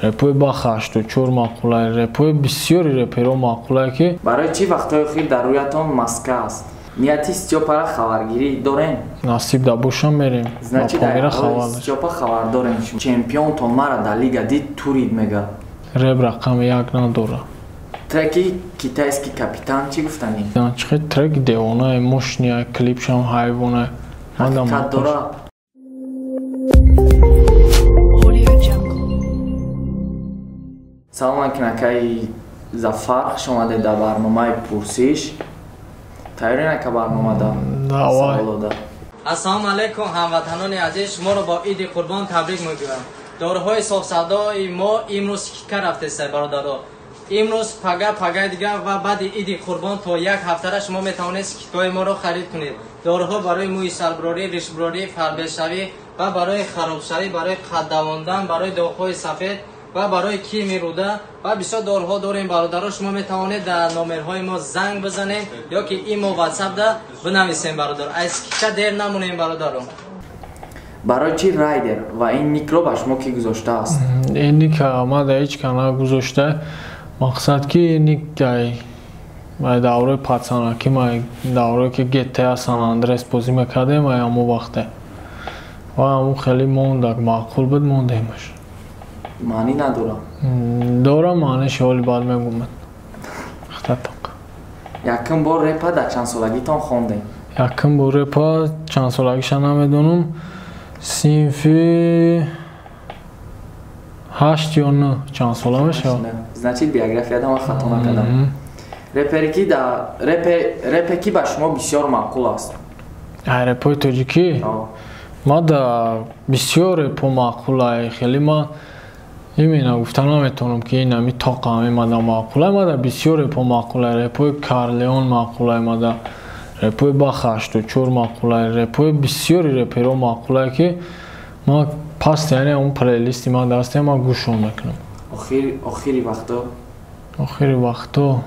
Репои Баха 84 маъқулай, репои бисёри реперо маъқулай ки. Барои чӣ вақтҳои охир дар рӯятон маска аст? Нияти Стёпара хабаргирӣ дорем? Насиб да бошам мерем. Значит, Стёпа хабар дорем. Чемпионтон мара дар лига дид, турид мега. Реп рақами як надора. Треки «Китайский капитан» чӣ гуфтанӣ? Чихе трек девонае, мощный, клипшам ҳайвонае. Ҳақиқат дора. Салом алейкум, акаи Зафар, хуш омадед дар барномаи «Пурсиш». Тайёрен, ака, барномада? Давай. Ассалому алайкум, ҳамватанони азиз, шуморо бо Иди Қурбон табрик мегӯям. Доруҳои софсавдои мо имрӯз скидка рафтеста, бародаро. Имрӯз, пага, пагаи дигар ва баъди Иди Қурбон то як ҳафтара шумо метавонед скидкаҳои моро харид кунед. Доруҳо барои мӯи сарбурорӣ, ришбурорӣ, фарбешавӣ ва барои харобшавӣ, барои қад давондан, барои доғҳои сафед ва барои кирми рӯда ва бисёр доруҳо дорем, бародаро. Шумо метавонед дар номерҳои мо занг бизанед ё ки имо, ватсапда бинависем, бародар. Аз скидка дер намонем, бародаро. Барои чӣ Райдер ва ин никро ба шумо кӣ гузоштааст? Ин ника ма да ҳеҷ ка нагузошта. Мақсад ки ник ай давраи пацанакӣ, ма даврое ки GTA Сан Андрес бозӣ мекардем, ай ҳамон вақте ва ҳамон хеле мондак, маъқул буд, мондемаш. Маънӣ надора? Дора маъниш, ҳоли баъд мегӯмад. Хататоқ. Якум бор репа дар чанд солагитон хондем? Якум бор репа чанд солагиша намедонам, синфи ҳашт ё нӯ, чанд сола мешавад. Значит, биографияда ман хато накардам. Репери ки репе ки ба шумо бисёр маъқул аст? Ай репои тоҷикӣ ма да бисёр репо маъқулай. Хеле ма именно гуфта наметавонам, ки ин ами тоқа ами мада маъқулай. Мада бисёр репо маъқулай. Репои Карлеон маъқулай, мада репои Баха 84 маъқулай, репои бисёри реперо маъқулай ки ма паст, яъне он плейлисти ма дасте, ма гӯшон мекунам. Охири вақто? Охири вақто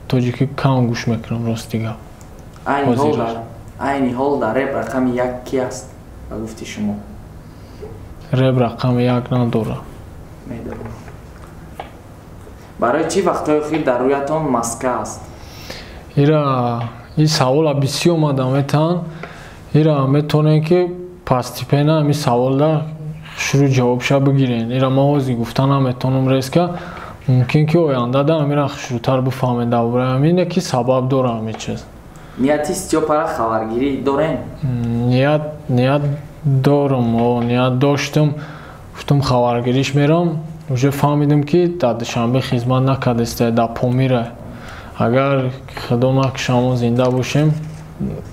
тоҷикӣ кам гӯш мекунам, рости гап. Айни ҳол дар реп рақами як ки аст, ба гуфти шумо? Реп рақами як надора. Медонам. Барои чӣ вақтҳои охир дар рӯятон маска аст? Ира ин савола бисёр омада метавон. Ира метавонем ки постепенно ҳамин саволда шурӯъ ҷавобша бигирен. Ира ман ҳозир гуфта наметавонам резко, мумкин ки ояндада ҳамира хушрӯтар бифаҳмед дар бораи ҳамин, ки сабаб дора ҳамин чиз. Нияти Стёпара хабаргирӣ дорем? Ният дорам, ният доштам, гуфтам, хабаргириш мерам. Уже фаҳмидам, ки дар Душанбе хизмат накардеста, дар Помира. Агар Худо накушамо, зинда бошем,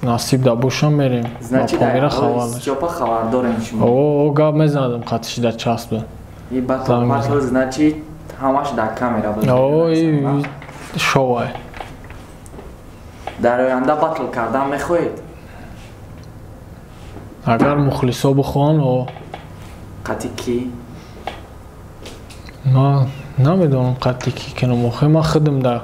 насиб да бошам, мерем ба Помира хабар. Стёпа хабар дорем шумо? О, гап мезанадам қатиши, дар часб. Батл, значит, ҳамаш дар камера буд. О, шоуай. Дар оянда батл кардан мехоҳед? Агар мухлисо бихоҳанд, о. Қатъи кӣ? Ман намедонам қатъи кӣ кунам. Охир ман худам да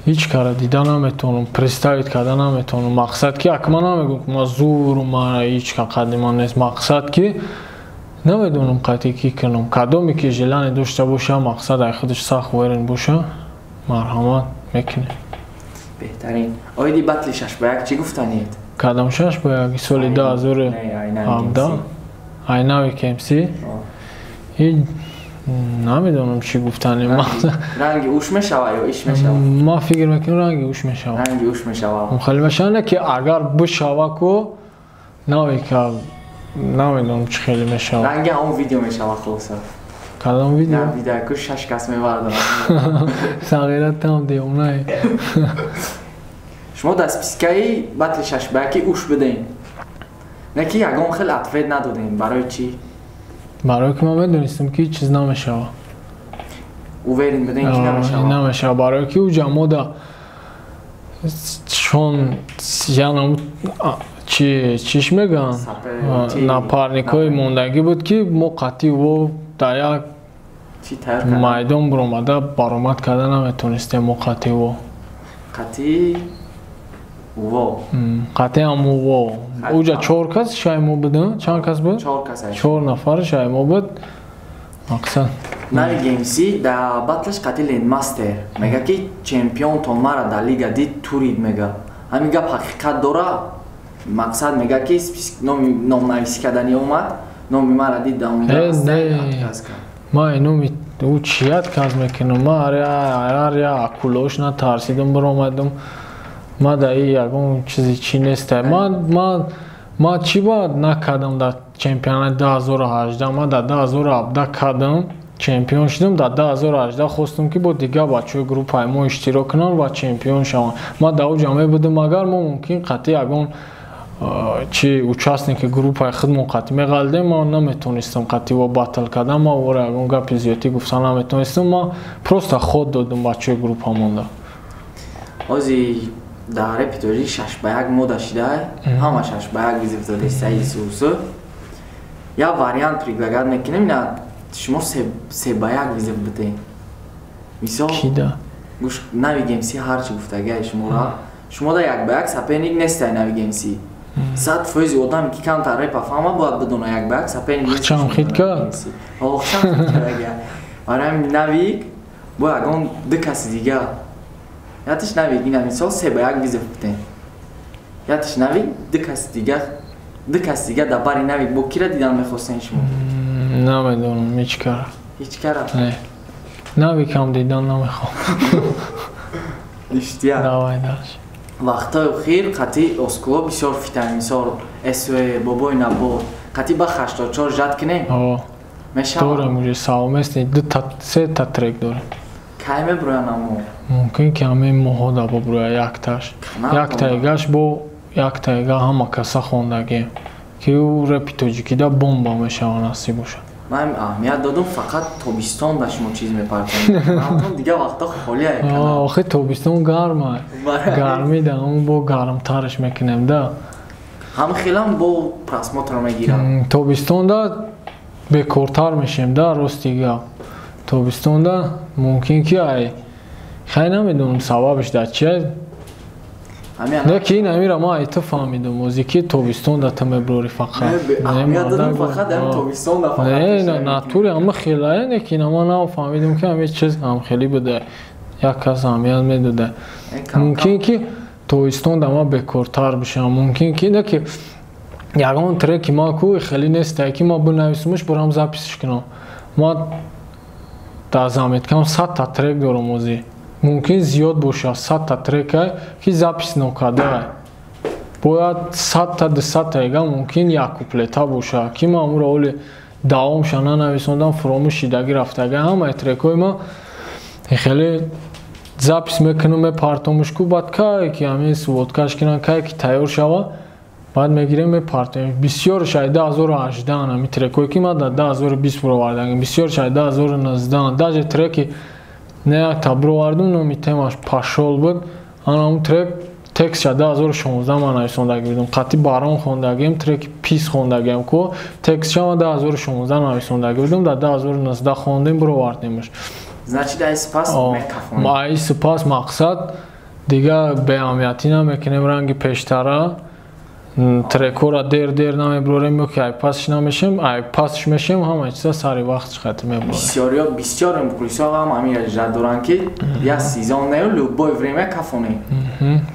ҳеҷ кара дида наметавонам, представить карда наметавонам. Мақсад ки ак ман намегӯм, ки ман зуру ман ҳеҷ ка қадди ман нест. Мақсад ки намедонам қатъи кӣ кунам. Кадоме ки желание дошта боша, мақсад ай худаш сахт уверен боша, марҳамат, мекунем. Беҳтарин. Оиди батли 6 ба 1 чӣ гуфтаниед? Кадом 6 ба 1? Соли 2017 айнави КМС? Намедонам чӣ гуфтанем. Ранги уш мешава ё иш мешава? Ман фикр мекунам, ранги уш мешава. Ранги уш мешава. Хеле мешава, не ки агар бишава ку навика, намедонам чӣ хеле мешава. Ранги ҳамон видео мешава, хулоса. Кадом видео? Видео ку шаш кас мевардорам. Сағира там девонае. Шумо дар спискаи батли 6 ба 1 уш будем, не ки ягон хел ответ надодем. Барои чӣ? Барое ки ман медонистам, ки ҳеҷ чиз намешава. Уверен будем, ки намешава? Намешава, барое ки уҷа мода шон янам чи чиш мегӯянд, напарникҳои мондагӣ буд, ки мо қатъи во дар як майдон буромада баромад карда наметонистем мо қатъи во. Қатъи во? Қатъи ҳаму во. Уҷа чор кас шаймо буд, чанд кас буд? Чор нафар шаймо буд. Мақсад. Нави Геймси да батлаш қати Лендмастер мега, ки чемпионтон мара дар лига дид, турид мега. Ҳамин гап ҳақиқат дора? Мақсад, мега, ки номнависӣ кардани омад, номи мара дид, да онҷа. Ма номи ӯ чӣ отказ мекунам? Ма ҳар я акулош натарсидам, биромадам. Ма да и ягон чизи чӣ неста. Ма чӣ бояд накардам дар чемпионати 2018? Ма дар 2017 кардам, чемпион шудам. Дар 2018 хостам, ки бо дигар бачаҳои группаи мо иштирок кунанд ва чемпион шаванд. Ма дар оҷа мебудам, агар мо мумкин қатъи ягон чи участники группаи худмон қатъи меғалдем, ман наметонистам қатъи во батл кардан. Ма ора ягон гапи зиёдӣ гуфта наметонистам, ма просто ход додам бачаҳои группа монда. Ҳози дар репи тоҷик 6 ба 1 мода шида, ҳама 6 ба 1 вызов додеста исусу. Як вариант предлагать мекунем, ина шумо 3 ба 1 вызов битед, мисол. Кида? Гӯш, Нави Гемси ҳарчи гуфтагиай шуморо, шумо да 1 ба 1 соперник нестай. Нави Гемси 100% одаме, ки камтар репа фаҳма, бояд бидона, 1 ба 1 соперник нест. Хчам хит кард. Хчам хит кардага. Барои ҳамин Навик бо ягон ду каси дига, ятиш Навик, ина мисол, 3 ба 1 вызов битен, ятиш Навик, ду каси дига дар бари Навик бо кира дидан мехостен шумо? Намедонам, ҳеҷ кара. Ҳеҷ кара? Не, Навикам дидан намехоҳам. Иштия. Давай дальше. Вақтҳои охир қатъи оскуло бисёр фитан, мисол св бобои набод қатъи ба 84 жат кунем? Мешавад? Дорем уже совместный, дута, сета трек дорем. Кай мебуроян амо? Мумкин ки ҳамин моҳо да бубуроя якташ. Яктаигаш бо яктаига ҳама каса хондагием, ки ӯ репи тоҷикида бомба мешава, насиб бошад. Ман аҳамият додум, фақат тобистон ба шумо чиз мепартонам, дигар вақто холия. Охи, тобистон гарма, гармида ҳамн бо гармтараш мекунем да. Ҳам хелам бо просмотр мегирам. Тобистонда бекортар мешем да, рости гап. Тобистонда мумкин ки ай хай намедонам сабабаш дар чия. Не ки ин амира ма ай ту фаҳмидам, музики тобистонда ту меброри фақат. Не, натури ҳама хелая, не ки ма нафаҳмидам, ки ҳамин чиз ҳамхелӣ буда, як кас аҳамият медода. Мумкин ки тобистонда ма бекортар бишам, мумкин ки не ки ягон треки ма ку хеле нестай, ки ма бинависумш, бурам записш кунам. Ма дар заметкам 100-та трек дорам, озӣ мумкин зиёд бошад, 100-та трека, ки запись нокардаай. Бояд 100-та, 200-та эга мумкин як куплета бошад, ки ман амуро оли давомша нанависондам, фуромӯш шидагӣ рафтага. Ҳамаи трекҳои ма хеле запись мекунам, мепартомуш ку, баъд кае ки ҳамин сводкаш кунам, кае ки тайёр шава, баъд мегирем, мепартоем. Бисёрш ай 2018, ҳами трекҳое, ки ман дар 2020 буровардагим, бисёрш ай 2019. Даже треки не якта буровардум, номи темаш «Пошёл» буд. Ана трек текстша 2016 ман нависондагӣ будам, қатъи барон хондагием, треки пис хондагием ку, текстша ман 2016 нависондагӣ будам, дар 2019 хондем, буровардемаш. Значит, ай сипас мекафонем. Ай сипас, мақсад, дигар беаҳамиятӣ намекунем ранги пештара, трекҳоро дер дер намебурорем ё ки ай пасш намешем, ай пасш мешем, ҳама чиза сари вақтш қатъи мебурорем. Бисёриё, бисёр мухлисо ҳам ҳамин жад доранд, ки як сезон нею, любое время кафонем.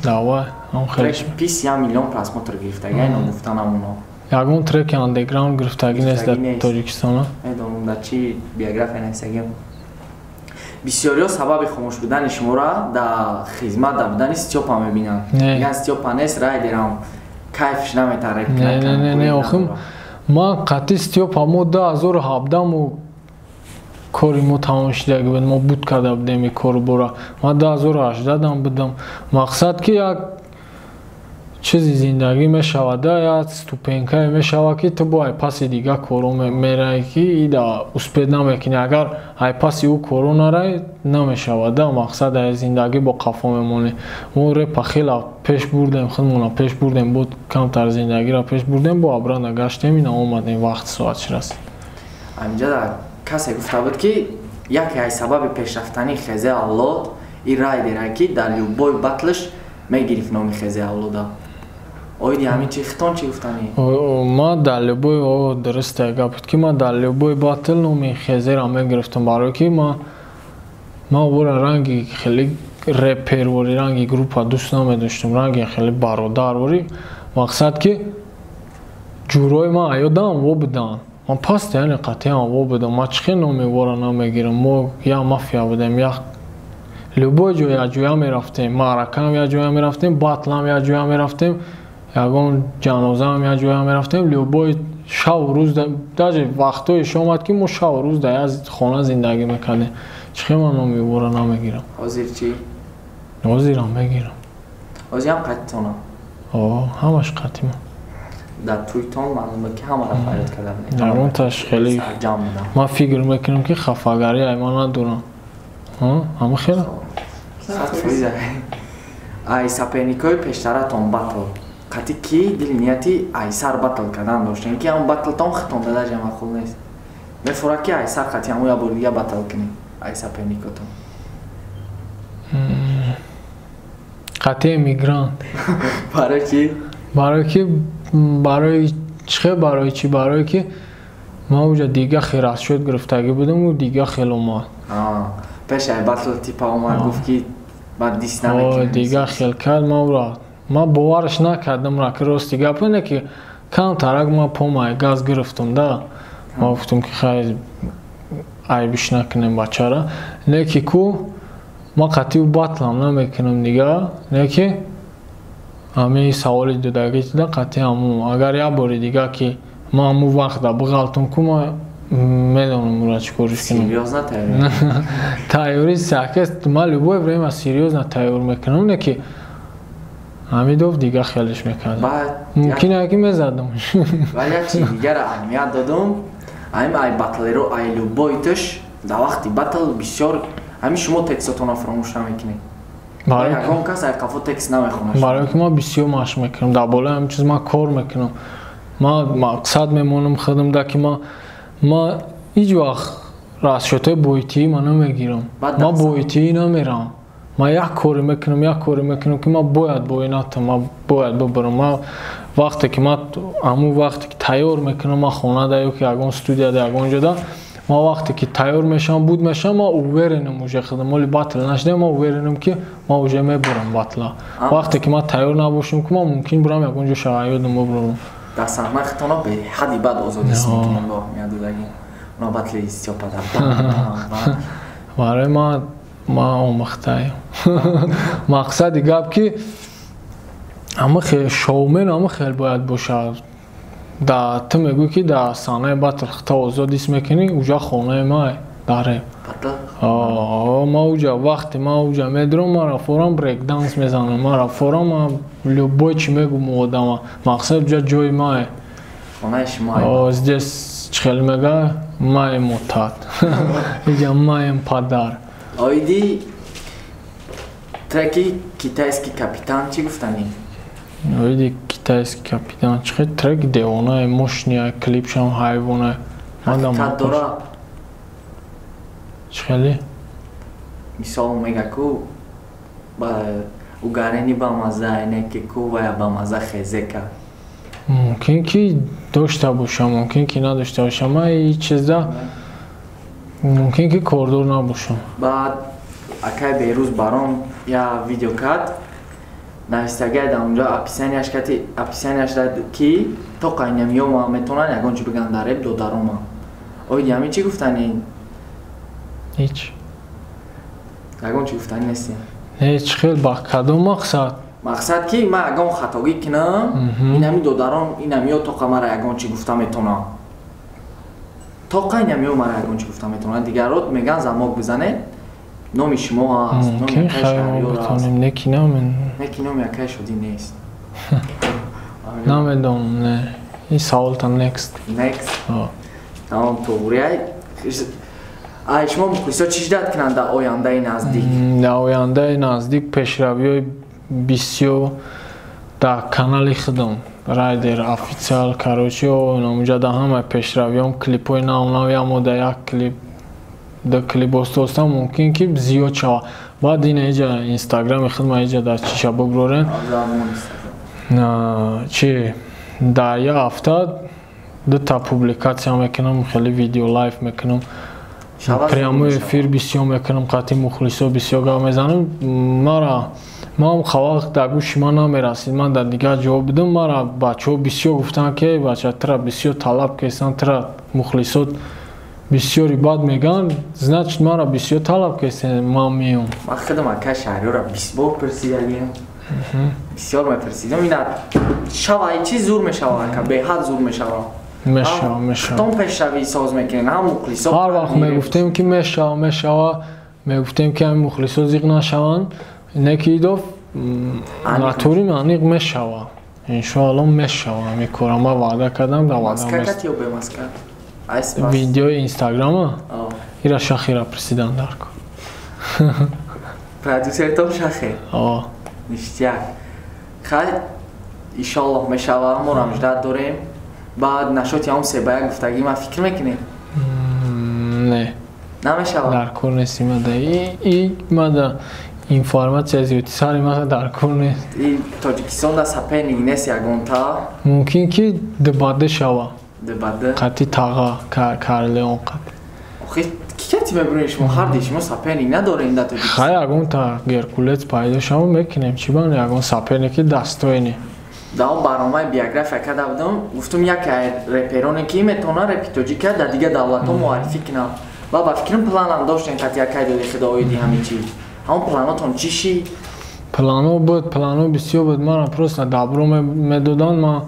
Давай, ҳам хеле. Трек пис 1 миллион просмотр гирифтага, ино гуфта намуно. Ягон треки андеграунд гирифтагӣ нест дар Тоҷикистон. Медонам, дар чи биография нависагим. Бисёриҳо сабаби хомӯш будани шуморо дар хизмат дар будани Стёпа мебинанд. Мегӯянд, Стёпа нест, райдерам кайфш наметарад. Не, не, не, не, охим ман қатъи Стёпа мо 2017 мо кори мо тамом шидаги буд, мо буд карда будем и кору бора. Ман 2018 будам. Мақсад, ки як чизи зиндагӣ мешавад, як ступенькае мешавад, ки ту бо ай паси дига коро меравӣ, ки ида успеть намекунӣ. Агар ай паси ӯ коро нарай, намешавад да, мақсад, ай зиндагӣ бо қафо мемонӣ. Мо репа хела пеш бурдем, худмона пеш бурдем, буд камтар зиндагиро пеш бурдем, бо обратно гаштем, ина омадем, вақти соат чи расид. Ҳаминҷа касе гуфта буд, ки яке аз сабаби пешрафтани Хезе Авлод и райдера, ки дар любой батлш мегирифт номи Хезе Авлода. Оиди ҳамин чи хитон чӣ гуфтанӣ? Ма дар любой, дуруст гап буд, ки ма дар любой батл номи Хезера мегирифтам, барое ки ма ора ранги хеле репервори, ранги группа дӯст намедоштам, ранги хеле бародарворӣ. Мақсад ки ҷӯрои ман аёдам во буданд, ман постоянно қатъиан во будам. Ма чӣ хел номи вора намегирам? Мо як мафия будем, як любой ҷо якҷоя мерафтем, маъракаам якҷоя мерафтем, батлам якҷоя мерафтем, ягон ҷанозаам якҷоя мерафтем, любой шаву рӯз, даже вақтҳоеш омад, ки мо шаву рӯз дар як хона зиндагӣ мекардем. Чӣ хел ман номи вора намегирам? Ҳозир чӣ? Ҳозирам мегирам. Ҳозирам қатитонам? Ҳамаш қатима. Дар тӯйтон маълуме, ки ҳамаро фарёд карда будем. Ягонташ хеле ман фикр мекунам, ки хафагарӣ ай ман надорам. Ҳама хела. Ай соперникҳои пештаратон батл қатъи ки дили нияти айсар батл кардан доштем, ки ҳамн батлтон хитон дадаҷа маъқул нест, мефурад, ки айсар қатъи ҳамн як бори дига батл кунем ай соперникотон? Қатъи эмигрант. Барои чи? Барои ки, барои чихе, барои чи, барое ки ман уҷа дига хел расчёт гирифтагӣ будам, дига хел омад. Пеш ай батл типа омад, гуфт, ки баъд дис намекунем. Дига хел кард, ман ура ман бовараш накардам ра, ки рости гап ине, ки камтарак ман помай газ гирифтам да, ман гуфтам, ки хай, айбиш накунем бачара, не ки ку ман қатъи батлам намекунам дига, не ки ҳамин саволи додагӣ да қатъи ҳамун, агар як бори дига ки ман ҳамун вақта биғалтам ку, ман медонам ура чӣ кориш кунам. Серьёзно тайёр? Тайёри сакест, ман любое время серьёзно тайёр мекунам, не ки ҳамидов дига хелеш мекардам, мумкин ки мезадам. Ва як чизи дигара аҳамият додум: ҳамин ай батлеро, ай любой туш дар вақти батл бисёр ҳамин шумо текстотонро фаромӯш намекунед, ягон кас ай қафо текст намехонад. Барое ки ман бисёр машқ мекунам дар болои ҳамин чиз, ман кор мекунам, ман мақсад мемонам худам да, ки ман ҳеҷ вақт расчётҳои боитиӣ ман намегирам, ман боитиӣ намерам. Ман як коре мекунам, як коре мекунам, ки ман бояд боинатам, ман бояд бибарам. Ман вақте ки ман ҳамун вақте ки тайёр мекунам, ман хонада ё ки ягон студияда, ягон ҷода, ман вақте ки тайёр мешавам, буд мешавам, ман уверенам уже худам, оли батл нашудем, ман уверенам, ки ман уже мебурам батла. Вақте ки ман тайёр набошам ку, ман мумкин бурам ягон ҷо шаёдам бубурам. Дар саҳна хитона беҳади бад озодӣ мекунем, бо аҳамият додагӣ оно батли Стёпада. Барои ман омӯхтаем. Мақсади гап, ки ҳама хел шоумен, ҳама хел бояд бошад. Да ту мегӯӣ, ки дар саҳнаи батл хита озод ҳис мекунӣ, уҷа хонаи май дар реп. Ма уҷа вақте ман уҷа медурам, ман рафорам брейкданс мезанам, ман рафорам, ман любой чи мегӯм одама, мақсад уҷа ҷои май. Хонаи шумо. Здесь чихел мега, маем отат, иҷа маем падар. Оиди треки «Китайский капитан» чӣ гуфтанӣ? Оиди «Китайский капитан» чӣ хел трек девонае, мощный, клипшам ҳайвонае. Ҳақиқат дора? Чӣ хеле? Мисол, мега ку ба угарени бамаза, не ки ку вая бамаза хезека. Мумкин ки дошта бошам, мумкин ки надошта бошам, ман ҳеҷ чизда мумкин ки кордор набошам. Баъд акай Берӯз баром я видео кард, навистагай дар онҷо описанияш кати, описанияш ки то қайнамиёма метавонанд ягон чи бигӯянд дар реп додарома. Оиди ҳамин чӣ гуфтанӣ? Ҳеҷ. Ягон чӣ гуфтанӣ нестем? Не, чӣ хел, ба кадом мақсад? Мақсад, ки ман ягон хатогӣ кунам, инами додарон, инамиё тоқа мара ягон чӣ гуфта метавонам, тоқа инамиё мара ягон чӣ гуфта метавонам. Дигарот меган замок бизанед, номи шумо ҳаст, номи акаи Шаҳриёр ҳаст. Не ки намен. Не ки номи акаи Шодӣ нест. Намедонам, не, ин саволта next. Next. Тамом, туғрияй. Ай шумо мухлисо чӣ ждать кунанд дар ояндаи наздик? Дар ояндаи наздик пешравиҳои бисёр дар канали худам Райдер Официал, короче, онҷа дар ҳамаи пешравиҳом, клипҳои нав нави, дар як клип, ду клип оста-оста мумкин ки зиёд шавад. Баъд ина иҷа инстаграми худма иҷа дар чиша буброрен. Чи дар як ҳафта дута публикатсия мекунам, хеле видео лайв мекунам, прямой эфир бисёр мекунам, қатъи мухлисо бисёр гап мезанам. Мара ман вақт дар гӯши ман намерасид, ман дар дигар ҷо будам. Мара бачаҳо бисёр гуфтанд, ки бача, тира бисёр талаб кестанд, тира мухлисот бисёри бад мегӯянд, значит, мара бисёр талаб кестанд, ман меём. Ман худам ака Шаҳриёра 20 бор пурсидагим, бисёр мепурсидам. Ина шава, чи зур мешава, ака, беҳад зур мешава. Мешава, мешава. Худтон пешравӣ соз мекунед, ҳам мухлисо. Ҳар вақт мегуфтем, ки мешава, мешава, мегуфтем, ки ҳамин мухлисо зиқ нашаванд, не ки идоф натури аниқ мешава, иншоалло мешава. Ҳамин кора ман ваъда кардам, дар ваъда. Ё бе маска? Видеои инстаграма ира шахира пурсидан дар кор. Продюсертон шахе ништяк. Хай, иншоаллоҳ мешава, моро ждать дорем. Баъд нашоти ҳам 3 ба 1 гуфтагӣ ман фикр мекунем? Не. Намешава? Дар кор нест. Мада и мада информатсия зиёди сари мада дар кор нест. Тоҷикистон да соперник нест ягонта? Мумкин ки дубаде шава. Дубаде? Қати таға Карлеон қат. Охи, ки кати мебуред шумо? Ҳарди шумо соперник надорем дар Тоҷикистон. Хай, ягонта Геркулес пайдо шава, мекунем. Чӣ бан, ягон соперники достойный. Дар он барномаи биография карда будам, гуфтум, яке репероне ки метавонад репи тоҷика дар дигар давлатҳо муаррифӣ кунад. Ва ба фикрам, планам доштем қати якай доди худо оиди ҳамин чиз. Ҳамон планотон чӣ шид? Плано буд, плано бисёр буд. Мара просто добро медоданд, ман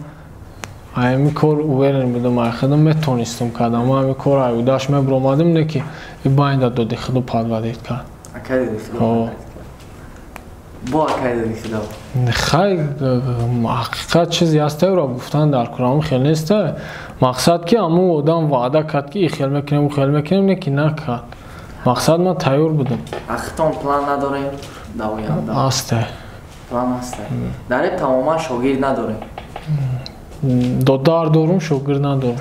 ҳамин кор уверен будам, ай худам метонистам кардам. Ман ҳамин кор аюдаш мебуромадам, не ки и байнда доди худу подводить кард. Акай доди худо бо акай доди худо. Хай, ҳақиқат чизе ҳаст, ро гуфтан дар кор хел неста. Мақсад, ки ҳамун одам ваъда кард, ки и хел мекунем, хел мекунем, не ки накард. Мақсад, ман тайёр будам. Ахтон план надорем дар оянда? Ҳасте. План ҳасте. Дар реп тамоман шогирд надорем? Додар дорум, шогирд надорум.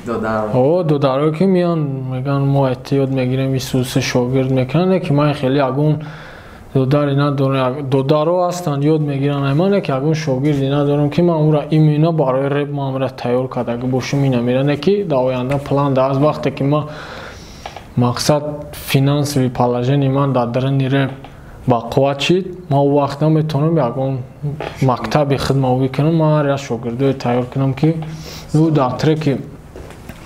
Додар? О, додарое ки меян, мегӯянд, мо эҳтиёт мегирем, исусе шогирд мекунанд, не ки ман хеле ягон додаре надорам. Додаро ҳастанд, ёд мегиранд ай ман, не ки ягон шогирде надорам, ки ман ӯра именно барои реп ман ӯра тайёр кардаги бошум. Ина мера, не ки дар оянда план да аз вақте ки ман, мақсад, финансовый положение ман дар даруни реп ба қувват шид, ман он вақт наметавонам ягон мактаби хидмавӣ кунам, ман ҳар як шогирдое тайёр кунам, ки ӯ дар треки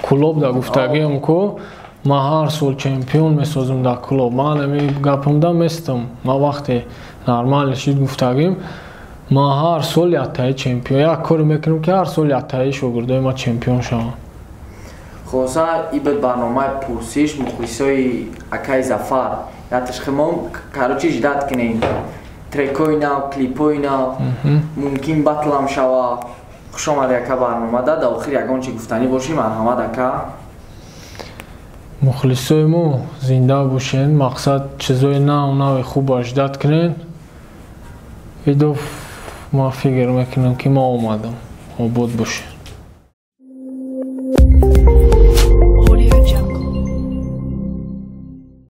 Кулоб да гуфтагиам ку, ман ҳар сол чемпион месозам дар Кулоб. Ман ами гапамда местам. Ман вақте нормал шид гуфтагим, ман ҳар сол яктаи чемпион, як коре мекунам, ки ҳар сол яктаи шогирдои ман чемпион шаванд. Хулоса, ибад барномаи пурсиш мухлисои акаи Зафар яташхимон. Короче, ждать кунем трекои нав, клипои нав, мумкин батлам шава. Хуш омади, ака, барномада. Дар охир ягон чи гуфтанӣ бошӣ, марҳамат, ака. Мухлисои мо зинда бошен. Мақсад, чизои нав нави хуба ждать кунен. Идоф ман фикр мекунам, ки ман омадам, обод бошед.